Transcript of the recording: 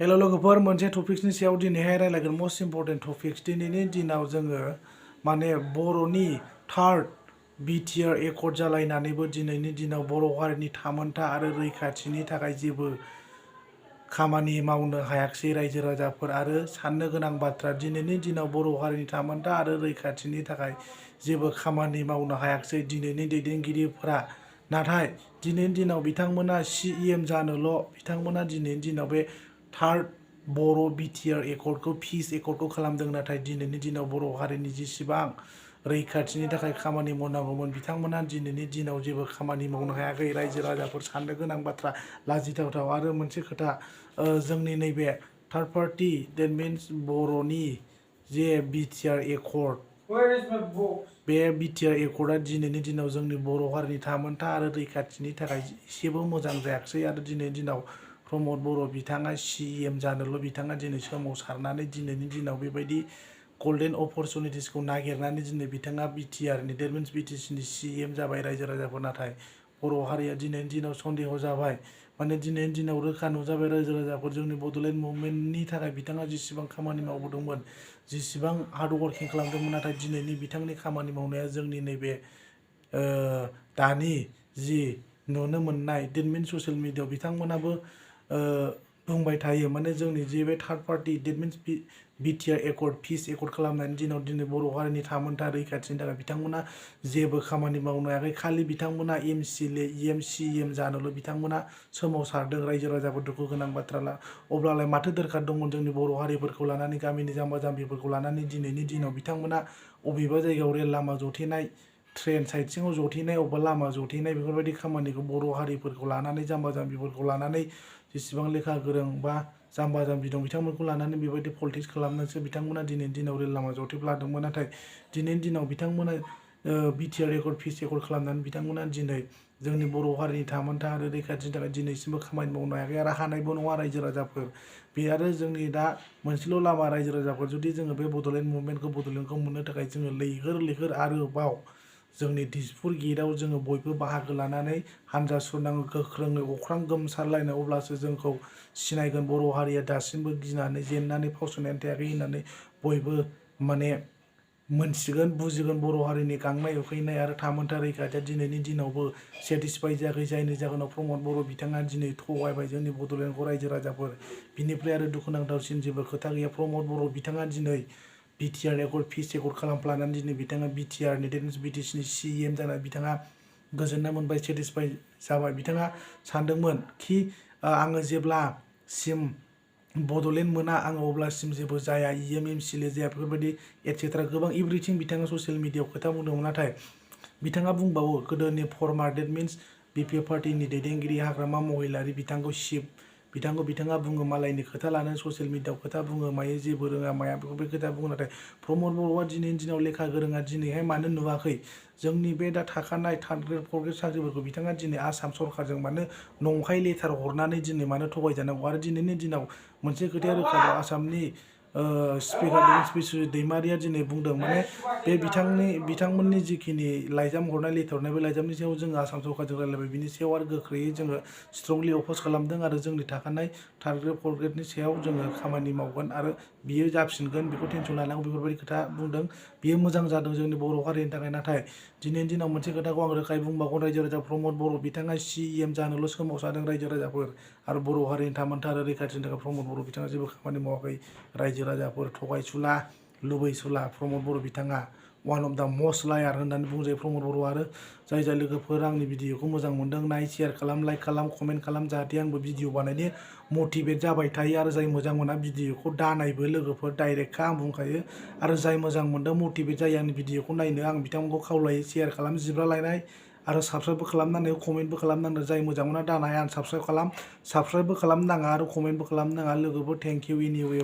hello लोगोफोर मोनसे टपिक्सनि सायाव दिनैहाय रायलायगोन मोस्ट इम्पर्टेन्ट टपिक्स दिनैनि दिनाव जोङो माने बर'नि थार्ड BTR एकर्ड जालायनानैबो दिनैनि दिनाव बर' हारिनि थामोनथा आरो रैखाथिनि थाखाय जेबो खामानि मावनो हायाखिसै रायजो राजाफोर आरो साननो गोनां बाथ्रा दिनैनि दिनाव बर' हारिनि थामोनथा आरो रैखाथिनि थाखाय जेबो खामानि मावनो हायाखिसै दिनैनि दैदेनगिरिफोरा नाथाय दिनैनि दिनाव बिथांमोना CEM जानोल' बिथांमोना दिनैनि दिनाव बे थार्ड बर' BTR एकर्डखौ पिस एकर्डखौ खालामदों नाथाय दिनैनि दिनाव बर' हारिनि जेसेबां रैखाथिनि थाखाय खामानि मावनांगौमोन बिथांमोना दिनैनि दिनाव जेबो खामानि मावनो हायाखै रायजो राजाफोर साननो गोनां बाथ्रा लाजिथावथाव आरो मोनसे खोथा जोंनि नैबे थार्ड पार्टी देट मिन्स बर'नि जे BTR एकर्ड बे BTR एकर्डआ दिनैनि दिनाव जोंनि बर' हारिनि थामोनथा आरो रैखाथिनि थाखाय एसेबो मोजां जायाखिसै आरो दिनैनि दिनाव प्रमद बर' बिथाङा CEM जानोल' बिथाङा दिनै सोमावसारनानै दिनैनि दिनाव बेबायदि गल्डेन अपरचुनिटिसखौ नागिरनानै दिनै बिथाङा BTRनि देट मिन्स BTCनि CEM जाबाय रायजो राजाफोर नाथाय बर' हारिया दिनैनि दिनाव सन्देह जाबाय माने दिनैनि दिनाव रोखा नुजाबाय रायजो राजाफोर जोंनि बड'लेण्ड मुभमेन्टनि थाखाय बिथाङा जेसेबां खामानि मावबोदोंमोन जेसेबां हार्ड वर्किं खालामदोंमोन नाथाय दिनैनि बिथांनि खामानि मावनाया जोंनि नैबे दानि जि नुनो मोननाय देट मिन्स ससियेल मिडियायाव बिथांमोनाबो बुंबाय थायो माने जोंनि जे बे third party that means BTR accord peace accord खालामनायनि दिनाव दिनै बर' हारिनि थामोनथा रैखाथिनि थाखाय बिथांमोना जेबो खामानि मावनो हायाखै खालि बिथांमोना MCLA EM CEM जानोल' बिथांमोना सोमावसारदों रायजो राजाफोर दुखु गोनां बाथ्रा अब्लालाय माथो दरखार दंमोन जोंनि बर' हारिफोरखौ लानानै गामिनि जाम्बा जाम्बिफोरखौ लानानै दिनैनि दिनाव बिथांमोना अबेबा जायगायाव रेल लामा जथेनाय ट्रेन साइडसिङाव जथेनाय अबेबा लामा जथेनाय बेफोरबायदि खामानिखौ बर' हारिफोरखौ लानानै जाम्बा जाम्बिफोरखौ लानानै जेसेबां लेखा गोरों बा जाम्बा जाम्बि दं बिथांमोनखौ लानानै बेबायदि पलिटिक्स खालामनानैसो बिथांमोना दिनैनि दिनाव रेल लामा जथेब्लादोंमोन नाथाय दिनैनि दिनाव बिथांमोना BTR एकर्ड पिस एकर्ड खालामनानै बिथांमोना दिनै जोंनि बर' हारिनि थामोनथा आरो रैखाथिनि थाखाय दिनैसिमबो खामानि मावनो हायाखै आरो हानायबो नङा रायजो राजाफोर बे आरो जोंनि दा मोनसेल' लामा रायजो राजाफोर जुदि जोङो बे बड'लेण्ड मुभमेन्टखौ बड'लेण्डखौ मोननो थाखाय जोङो लैहोर आरोबाव जोंनि दिसपुर गेटआव जोङो बयबो बाहागो लानानै हानजा सुरनाङो गोख्रोङै अख्रां गोमसारलायनाय अब्लासो जोंखौ सिनायगोन बर' हारिया दासिमबो गिनानै जेननानै फावसायनानै थायाखै होननानै बयबो माने मोनथिगोन बुजिगोन बर' हारिनि गांनाय उखैनाय आरो थामोनथा रैखाथिया दिनैनि दिनावबो सेटिसफाइ जायाखै जायनि जाहोनाव प्रमद बर' बिथाङा दिनै थगायबाय जोंनि बड'लेण्डखौ रायजो राजाफोर बिनिफ्राय आरो दुखुनांथावसिन जेबो खोथा गैया प्रमद बर' बिथाङा दिनै BTR एकर्ड पिस एकर्ड खालामफ्लानानै दिनै बिथाङा BTRनि देट मिन्स BTCनि CEM जानानै बिथाङा गोजोननाय मोनबाय सेटिसफाइ जाबाय बिथाङा सानदोंमोन कि आङो जेब्लासिम बड'लेण्ड मोना आङो अब्लासिम जेबो जाया EM MCLA जाया बेफोरबायदि एटसेट्रा गोबां एभ्रिथिं बिथाङा ससियेल मिडियायाव खोथा बुंदोंमोन नाथाय बिथाङा बुंबावो गोदोनि फर्मार देट मिन्स BP पार्टीनि दैदेनगिरि हाग्रामा महिलारि बिथांखौ बिथाङा बुङो मालायनि खोथा लानानै ससियेल मिडियायाव खोथा बुङो मायो जेबो रोङा माया बेफोरबायदि खोथा बुङो नाथाय प्रमद बर'आ दिनैनि दिनाव लेखा गोरोङा दिनैहाय मानो नुवाखै जोंनि बे दा थाखानाय थार्ड ग्रेड फर्थ ग्रेड साख्रिफोरखौ बिथाङा दिनै आसाम सरकारजों मानो नंखाय लेटार हरनानै दिनै मानो थगायजानांगौ आरो दिनैनि दिनाव मोनसे खोथाया रोखा दं आसामनि स्पिकार बिस्वजित दैमारिया दिनै बुंदों माने बे बिथांमोननि जिखिनि लाइजाम हरनाय लेटार हरनाय बे लाइजामनि सायाव जोङो आसाम सरकारजों रायलायबाय बिनि सायाव आरो गोख्रैयै जोङो स्ट्रंलि अप'ज खालामदों आरो जोंनि थाखानाय थार्ड ग्रेड फर्थ ग्रेडनि सायाव जोङो खामानि मावगोन आरो बियो जाफिनगोन बेखौ टेनसन लानांगौ बेफोरबायदि खोथा बुंदों बियो मोजां जादों जोंनि बर' हारिनि थाखाय नाथाय दिनैनि दिनाव मोनसे खोथाखौ आं रोखायै बुंबावगोन रायजो राजा प्रमद बर' बिथाङा CEM जानोल' सोमावसारदों रायजो राजाफोर आरो बर' हारिनि थामोनथा आरो रैखाथिनि थाखाय प्रमद बर' बिथाङा जेबो खामानि मावाखै रायजो राजाफोर थगायसुला लुबैसुला प्रमद बर' बिथाङा वान अफ दा मस्ट लायार होननानै बुंजायो प्रमद बर' आरो जाय लोगोफोर आंनि भिडिअखौ मोजां मोनदों नाय शेयार खालाम लाइक खालाम कमेन्ट खालाम जाहाथे आंबो भिडिअ बानायनो मटिभेट जाबाय थायो आरो जाय मोजां मोना भिडिअखौ दानायबो लोगोफोर डाइरेक्टखा आं बुंखायो आरो जाय मोजां मोनदों मटिभेट जायो आंनि भिडिअखौ नायनो आं बिथांमोनखौ खावलायो शेयार खालाम जिब्रा लायनाय आरो साबस्क्राइबबो खालामनानै कमेन्टबो खालामनांगौ जाय मोजां मोना दानाय आं साबस्क्राइबबो खालामनाङा आरो कमेन्टबो खालामनाङा लोगोफोर थेंक इउ एनिवे